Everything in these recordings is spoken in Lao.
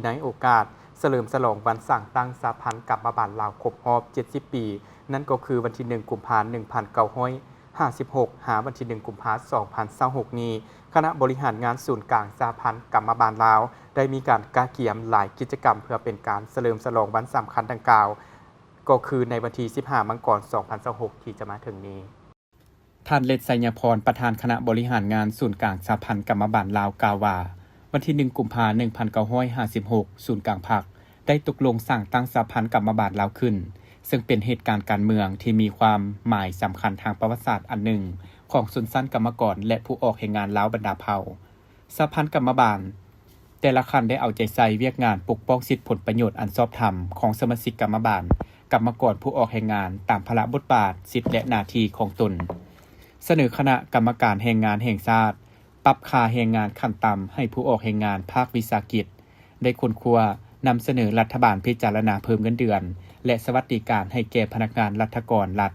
ໃນໂອກາດສະເຫຼີມສະຫຼອງວັນສ້າງຕັ້ງສະຫະພັນກຳມະບານລາວຄົບຮອບເຈັດສິບປີ, ນັ້ນກໍຄືວັນທີໜຶ່ງ ກຸມພາ ໜຶ່ງພັນເກົ້າຮ້ອຍຫ້າສິບຫົກ ຫາວັນທີໜຶ່ງ ກຸມພາ ສອງພັນຊາວຫົກນີ້, ຄະນະບໍລິຫານງານສູນກາງສະຫະພັນກຳມະບານລາວ ໄດ້ມີການກະກຽມຫຼາຍກິດຈະກຳ ເພື່ອເປັນການສະເຫຼີມສະຫຼອງວັນສຳຄັນດັ່ງກ່າວ, ກໍຄືໃນວັນທີສິບຫ້າ ມັງກອນ ສອງພັນຊາວຫົກ ທີ່ຈະມາເຖິງນີ້. ທ່ານ ເລັດ ໄຊຍະພອນ ປະທານຄະນະບໍລິຫານງານສູນກາງສະຫະພັນກຳມະບານລາວ ກ່າວວ່າ ວັນທີໜຶ່ງ ກຸມພາ ໜຶ່ງພັນເກົ້າຮ້ອຍຫ້າສິບຫົກ ສູນກາງພັກ ໄດ້ຕົກລົງສ້າງຕັ້ງສະຫະພັນກຳມະບານລາວຂຶ້ນ, ເຊິ່ງເປັນເຫດການການເມືອງທີ່ມີຄວາມໝາຍສຳຄັນທາງປະຫວັດສາດອັນໜຶ່ງຂອງຊົນຊັ້ນກຳມະກອນ ແລະ ຜູ້ອອກແຮງງານລາວບັນດາເຜົ່າ. ສະຫະພັນກຳມະບານແຕ່ລະຂັ້ນໄດ້ເອົາໃຈໃສ່ວຽກງານປົກປ້ອງສິດຜົນປະໂຫຍດອັນຊອບທຳຂອງສະມາຊິກກຳມະບານ, ກຳມະກອນ, ຜູ້ອອກແຮງງານ ຕາມພາລະບົດບາດ, ສິດ ແລະ ໜ້າທີ່ຂອງຕົນ. ສະເໜີຄະນະກຳມະການແຮງງານແຫ່ງຊາດ ປັບຄ່າແຮງງານຂັ້ນຕ່ຳໃຫ້ຜູ້ອອກແຮງງານພາກວິສາຫະກິດ, ໄດ້ຄົ້ນຄວ້ານຳສະເໜີລັດຖະບານພິຈາລະນາເພີ່ມເງິນເດືອນ ແລະ ສະຫວັດດີການໃຫ້ແກ່ພະນັກງານລັດຖະກອນລັດ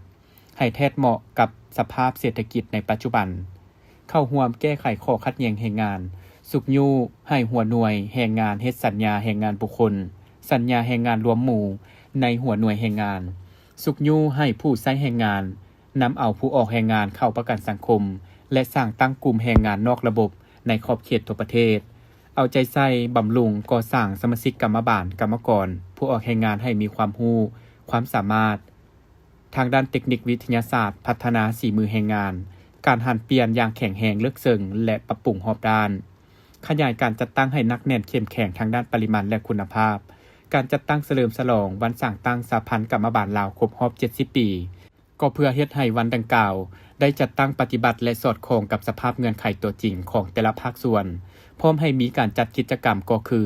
ໃຫ້ແທດເໝາະກັບສະພາບເສດຖະກິດໃນປັດຈຸບັນ. ເຂົ້າຮ່ວມແກ້ໄຂຂໍ້ຂັດແຍ່ງແຮງງານ, ຊຸກຍູ້ໃຫ້ຫົວໜ່ວຍແຮງງານເຮັດສັນຍາແຮງງານບຸກຄົນ, ສັນຍາແຮງງານລວມໝູ່ໃນຫົວໜ່ວຍແຮງງານ, ຊຸກຍູ້ໃຫ້ຜູ້ໃຊ້ແຮງງານນຳເອົາຜູ້ອອກແຮງງານເຂົ້າປະກັນສັງຄົມ ແລະ ສ້າງຕັ້ງກຸ່ມແຮງງານນອກລະບົບໃນຂອບເຂດທົ່ວປະເທດ, ເອົາໃຈໃສ່ບຳລຸງກໍ່ສ້າງສະມາຊິກກຳມະບານ, ກຳມະກອນ, ຜູ້ອອກແຮງງານໃຫ້ມີຄວາມຮູ້, ຄວາມສາມາດ ທາງດ້ານເຕັກນິກວິທະຍາສາດ, ພັດທະນາສີມືແຮງງານ, ການຫັນປ່ຽນຢ່າງແຂງແຮງເລິກເຊິ່ງ ແລະ ປັບປຸງຮອບດ້ານ, ຂະຫຍາຍການຈັດຕັ້ງໃຫ້ໜັກແໜ້ນເຂັ້ມແຂງທາງດ້ານປະລິມານ ແລະ ຄຸນນະພາບ, ການຈັດຕັ້ງສະເຫຼີມສະຫຼອງວັນສ້າງຕັ້ງສະຫະພັນກຳມະບານລາວຄົບຮອບເຈັດສິບປີ, ກໍເພື່ອເຮັດໃຫ້ວັນດັ່ງກ່າວໄດ້ຈັດຕັ້ງປະຕິບັດ ແລະ ສອດຄ່ອງກັບສະພາບເງື່ອນໄຂຕົວຈິງຂອງແຕ່ລະພາກສ່ວນ, ພ້ອມໃຫ້ມີການຈັດກິດຈະກຳກໍຄື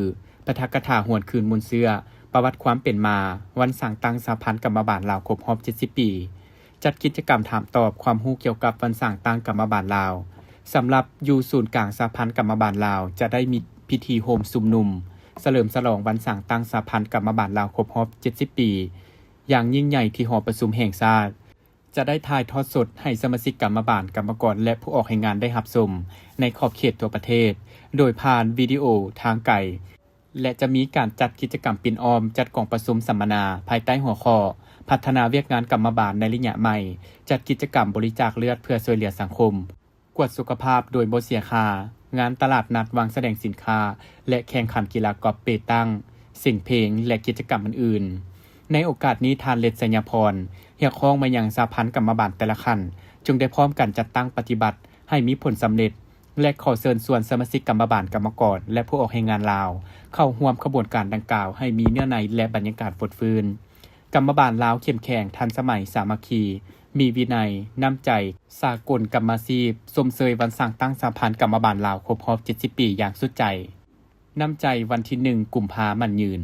ປາຖະກະຖາຫວນຄືນມູນເຊື້ອ ປະຫວັດຄວາມເປັນມາວັນສ້າງຕັ້ງສະຫະພັນກຳມະບານລາວຄົບຮອບເຈັດສິບປີ, ຈັດກິດຈະກຳຖາມຕອບຄວາມຮູ້ກ່ຽວກັບວັນສ້າງຕັ້ງກຳມະບານລາວ. ສຳລັບຢູ່ສູນກາງສະຫະພັນກຳມະບານລາວ ຈະໄດ້ມີພິທີໂຮມຊຸມນຸມສະເຫຼີມສະຫຼອງວັນສ້າງຕັ້ງສະຫະພັນກຳມະບານລາວຄົບຮອບເຈັດສິບປີ ຢ່າງຍິ່ງໃຫຍ່ທີ່ຫໍປະຊຸມແຫ່ງຊາດ, ຈະໄດ້ຖ່າຍທອດສົດໃຫ້ສະມາຊິກກຳມະບານ, ກຳມະກອນ ແລະ ຜູ້ອອກແຮງງານໄດ້ຮັບຊົມໃນຂອບເຂດທົ່ວປະເທດ ໂດຍຜ່ານວິດີໂອທາງໄກ ແລະ ຈະມີການຈັດກິດຈະກຳປິ່ນອ້ອມ, ຈັດກອງປະຊຸມສຳມະນາພາຍໃຕ້ຫົວຂໍ້ ພັດທະນາວຽກງານກຳມະບານໃນໄລຍະໃໝ່, ຈັດກິດຈະກຳບໍລິຈາກເລືອດເພື່ອຊ່ວຍເຫຼືອສັງຄົມ, ກວດສຸຂະພາບໂດຍບໍ່ເສຍຄ່າ, ງານຕະຫຼາດນັດ, ວາງສະແດງສິນຄ້າ ແລະ ແຂ່ງຂັນກິລາກອບເປຕັງ, ສຽງເພງ ແລະ ກິດຈະກຳອື່ນໆ. ໃນໂອກາດນີ້, ທ່ານ ເລັດ ໄຊຍະພອນ ຮຽກຮ້ອງມາຍັງສະຫະພັນກຳມະບານແຕ່ລະຂັ້ນ ຈົ່ງໄດ້ພ້ອມກັນຈັດຕັ້ງປະຕິບັດໃຫ້ມີຜົນສຳເລັດ ແລະ ຂໍເຊີນຊວນສະມາຊິກກຳມະບານ, ກຳມະກອນ ແລະ ຜູ້ອອກແຮງງານລາວ ເຂົ້າຮ່ວມຂະບວນການດັ່ງກ່າວໃຫ້ມີເນື້ອໃນ ແລະ ບັນຍາກາດຟົດຟື້ນ. ກຳມະບານລາວເຂັ້ມແຂງ, ທັນສະໄໝ, ສາມັກຄີ, ມີວິໄນ, ນ້ຳໃຈ, ສາກົນກຳມາຊີບ, ຊົມເຊີຍວັນສ້າງຕັ້ງສະຫະພັນກຳມະບານລາວຄົບຮອບເຈັດສິບປີຢ່າງສຸດໃຈ. ນ້ຳໃຈວັນທີໜຶ່ງ ກຸມພາໝັ້ນຍືນ.